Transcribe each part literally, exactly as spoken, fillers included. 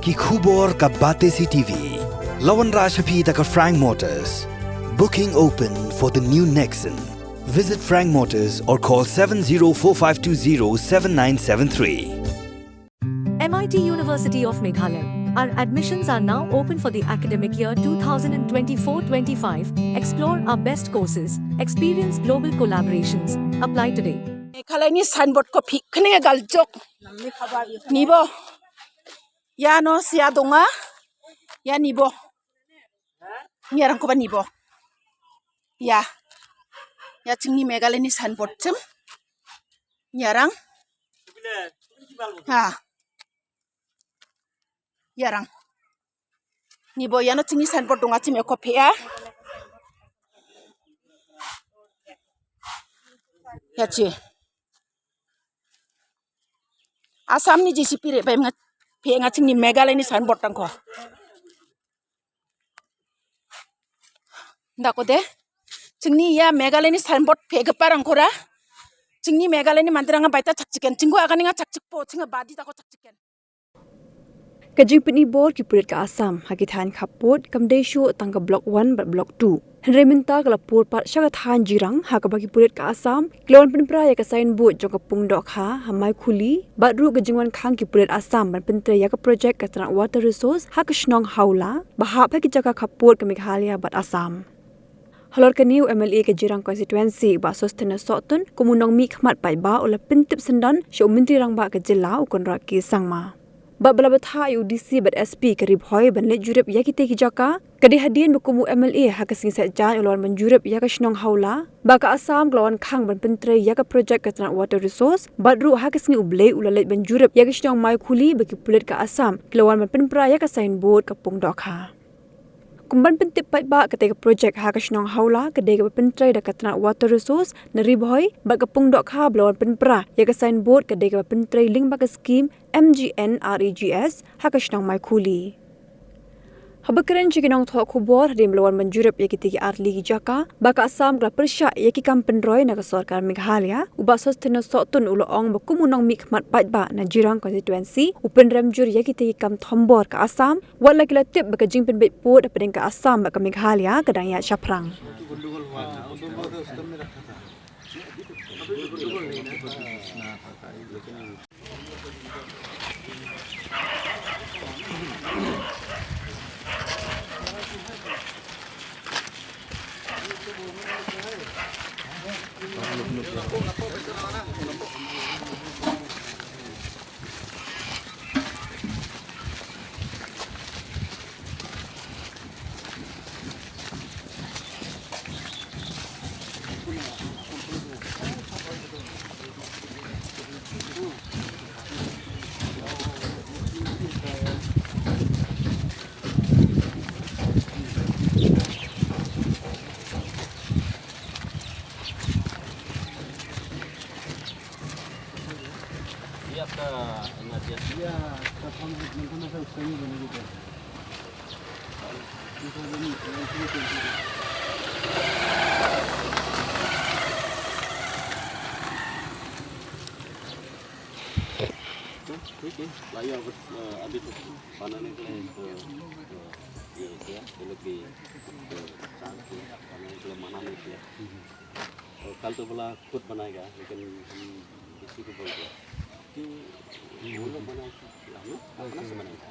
Ki khubor ka Batesi T V. La wanrah sha phi da ka Frank Motors. Booking open for the new Nexon. Visit Frank Motors or call seven zero four five two zero seven nine seven three. M I T University of Meghalaya. Our admissions are now open for the academic year two thousand twenty-four twenty-five. Explore our best courses, experience global collaborations. Apply today. Meghalaya ni signboard ko phih khnang gal jok. Nibo. Ïa no sia donga. Ïa nibo. Ngiarang ko ba nibo. Ïa. Ïa jingni Meghalaya ni signboard jim. Ngiarang. Ha. Ïarang. Nibo ïa no jingni signboard donga jim ïa ko phih ïa. Ïa chi. Assam ni J C P re bai nga phih nga jingni Meghalaya ni signboard tang ko. Nda ko de. Jingni ïa Meghalaya ni signboard phih ga parang ko ra. Jingni Meghalaya ni mandir nga baita chak chicken. Jingko agani nga chak chik po, jinga badi ta ko chak chicken. Ka jingpynibor ki pulit ka Assam ha ki thaiñ khappud kam dei shuh tang ka Block one bad Block two. Hynrei mynta ka la pur pat sha ka thaiñ Jirang ha kaba ki pulit ka Assam ki la wan pynpra ïa ka signboard jong ka pung dohkha ha Maikhuli bad ruh ka jingwan khang ki pulit Assam ban pyntrei ïa ka projek ka tnat water resource ha ka shnong Hawla ba hap ha ki jaka khappud ka Meghalaya bad Assam. Halor kane u M L A ka Jirang constituency Bah Sosthenes Sohtun kum u nongmihkhmat paidbah u la pyntip syndon sha u Myntri Rangbah ka jylla u Conrad K Sangma. Bad ba la bthah ïa u D C bad S P ka Ri Bhoi ban leit jurip ïa kitei ki jaka, ka dei hadien ba kum u M L A ha ka sngi Saitjaiñ u la wan ban jurip ïa ka shnong Hawla ba ka Assam ka la wan khang ban pyntrei ïa ka projek ka tnat water resource, bad ruh ha ka sngi U Blei u la leit ban jurip ïa ka shnong Maikhuli ba ki pulit ka Assam ki la wan ban pynpra ïa ka signboard ka pung dohkha. Kum ban pyntip paidbah, katei ka projek ha ka shnong Hawla ka dei kaba pyntrei da ka tnat water resource na Ri Bhoi bad ka pung dohkha ba la wan pynpra ïa ka signboard ka dei kaba pyntrei lyngba ka skim M G N R E G S ha ka shnong Maikhuli. Haba kren sha ki nongthoh khubor hadien ba la wan ban jurip ïa kitei ki artylli ki jaka ba ka Assam ka la pyrshah ïa ki kam pynroi na ka sorkar Meghalaya, u Bah Sosthenes Sohtun u la ong ba kum u nongmihkhmat paidbah na Jirang constituency u pynrem jur ïa kitei ki kam thombor ka Assam, wat la ki la tip ba ka jingpynbeit pud hapdeng ka Assam bad ka Meghalaya ka dang ïaid shaphrang. ये आपका एनआरजीएस? या, प्रथम, प्रथम ऐसा उसका भी बनेगी क्या? ठीक है, लाइए, अब, अ, अभी तो बनाने के लिए, अ, अ, ये किया, ये लोग भी, अ, चांस किया, बनाने के लिए मना नहीं किया। और कल तो बोला खुद बनाएगा, लेकिन हम किसी को बोल दिया कि वो लोग बनाए, हम लोग अपना से बनाएगा।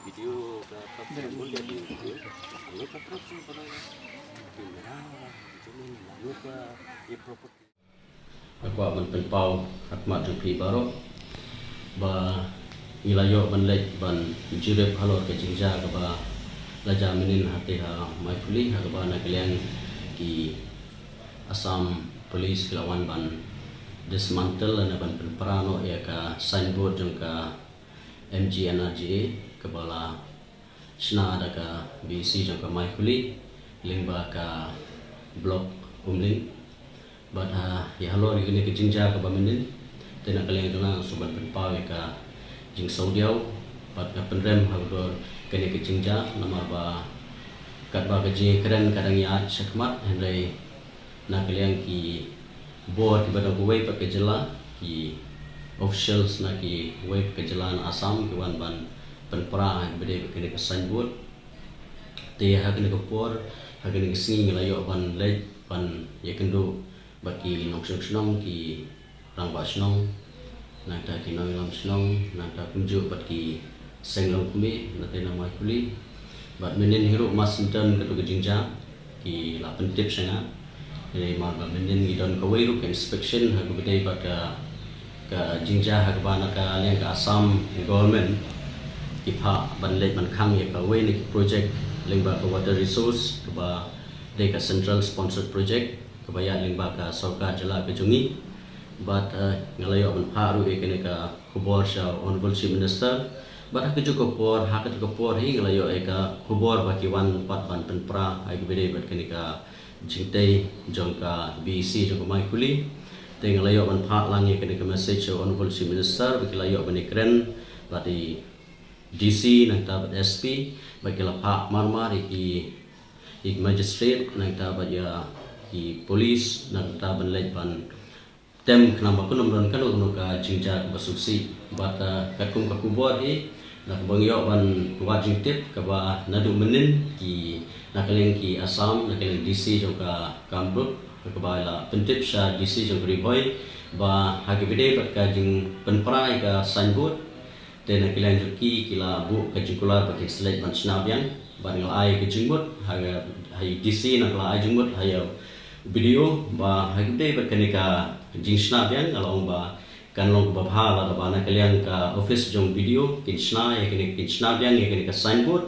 वीडियो का तरफ से हम बोल दिया कि वीडियो हम लोग का तरफ से बनाएगा। कि मेरा जमीन, हम लोग का ये प्रॉपर्टी। Nga kwah ban pynpaw ha khmat jong phi baroh ba ngi la ïoh ban leit ban jurip halor ka jingjia kaba la jia mynnin hangtei ha Maikhuli, ha kaba na ka liang ki Assam Police ki la wan ban dismantle lane ban pynpra noh ïa ka signboard jong ka M G N R G A kaba la shna da ka B C jong ka Maikhuli lyngba ka Block Umling. Bad ha, ïa halor ïa kane ka jingjia kaba mynnin, te na ka liang jong nga nga sngewbha ban pynpaw ïa ka jingsngewdiaw bad ka pynrem halor kane ka jingjia, namar ba katba ka jingkren ka dang ïaid shakhmat, hynrei na ka liang ki bor kiba dang kawei pat ka jylla, ki officials na kiwei pat ka jylla na Assam ki wan ban pynpra ha kaba ïadei bad kane ka signboard. Te ha kane ka por, ha kane ka sngi nga la ïoh ban leit ban ïakynduh bad ki nongshong shnong, ki rangbah shnong, nangta ki nongïalam shnong, nangta kumjuh bad ki seng longkmie na tei na Maikhuli. Bad mynhynnin hi ruh mar shen don katto ka jingjia ki la pyntip sha nga. Te namar ba mynhynnin ngi don kawei ruh ka inspection ha kaba ïadei bad ka, ka jingjia ha kaba na ka liang ka Assam government ki phah ban leit ban khang ïa kawei na ki project lyngba ka water resource kaba dei ka central sponsored project kaba ïaid lyngba ka sorkar jylla ka jong ngi. Bad, eh, nga la ïoh ban phah ruh ïa kane ka khubor sha Honorable Chief Minister. Bad ha kajuh ka por, ha kajuh ka por hi nga la ïoh ïa ka khubor ba ki wan pat ban pynpra ha kaba ïadei bad kane ka jingtei jong ka B E C jong ka Maikhuli. Te nga la ïoh ban phah lang ïa kane ka message sha Honorable Chief Minister ba ki la ïoh ban ïakren bad i D C nangta bad S P, bad ki la phah marmar ïa ki, ïa ki magistrate nangta bad ïa ki police nangta ban leit ban tem khnang ba kan ym don kano kano ka jingjia kaba sngewsih. Bad, eh, katkum ka khubor hi, na kaba ngi ïoh ban wad jingtip kaba naduh mynhynnin ki na ka liang ki Assam, na ka liang D C jong ka Kamrup, kaba la pyntip sha D C jong ka Ri Bhoi ba ha kaba ïadei bad ka jingpynpra ïa ka signboard, te na ka liang jong ki ki la buh ka jingkular ba kin sa leit ban shna biang. Bad nga la ai ka jingmut ha, ha i D C, nangta la ai jingmut ha i B D O ba ha kaba ïadei bad kane ka jingshna biang, nga la ong ba kan long kaba bha lada ba na ka liang ka office jong B D O kin shna ïa kane, kin shna biang ïa kane ka signboard,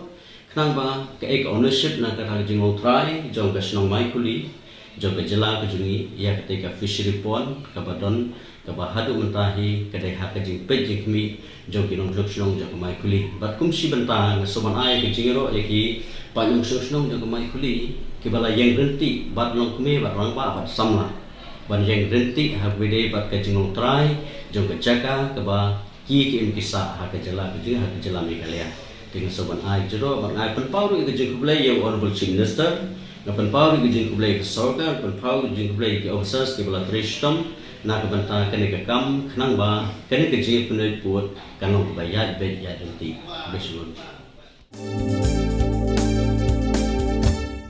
khnang ba kaei ka ownership na ka, ka jinglongtrai jong ka shnong Maikhuli, jong ka jylla ka jong ngi, ïa katei ka fishery pond kaba don, kaba haduh mynta hi ka dei ha ka jingpeit jingkhmih jong ki nongshong shnong jong ka Maikhuli. Bad kum shi bynta nga sngewbha ban ai ka jingïaroh ïa ki paid nongshong shnong jong ka Maikhuli kiba la ïeng ryntih bad longkmie bad rangbah bad samla ban ïeng ryntih ha kaba ïadei bad ka jinglongtrai jong ka jaka kaba ki, ki im ki sah ha ka jylla ka jong ngi, ha ka jylla Meghalaya. Te nga sngewbha ban ai jingïaroh, bad nga ai pynpaw ruh ïa ka jingkhublei ïa u Honorable Chief Minister, nga pynpaw ruh ïa ka jingkhublei ïa ka sorkar, pynpaw ïa ka jingkhublei ïa ki officers kiba la trei shitom na ka bynta kane ka kam, khnang ba kane ka jingïapyndonkam kan long kaba ïaid beit ïaid ryntih. Khublei shibun.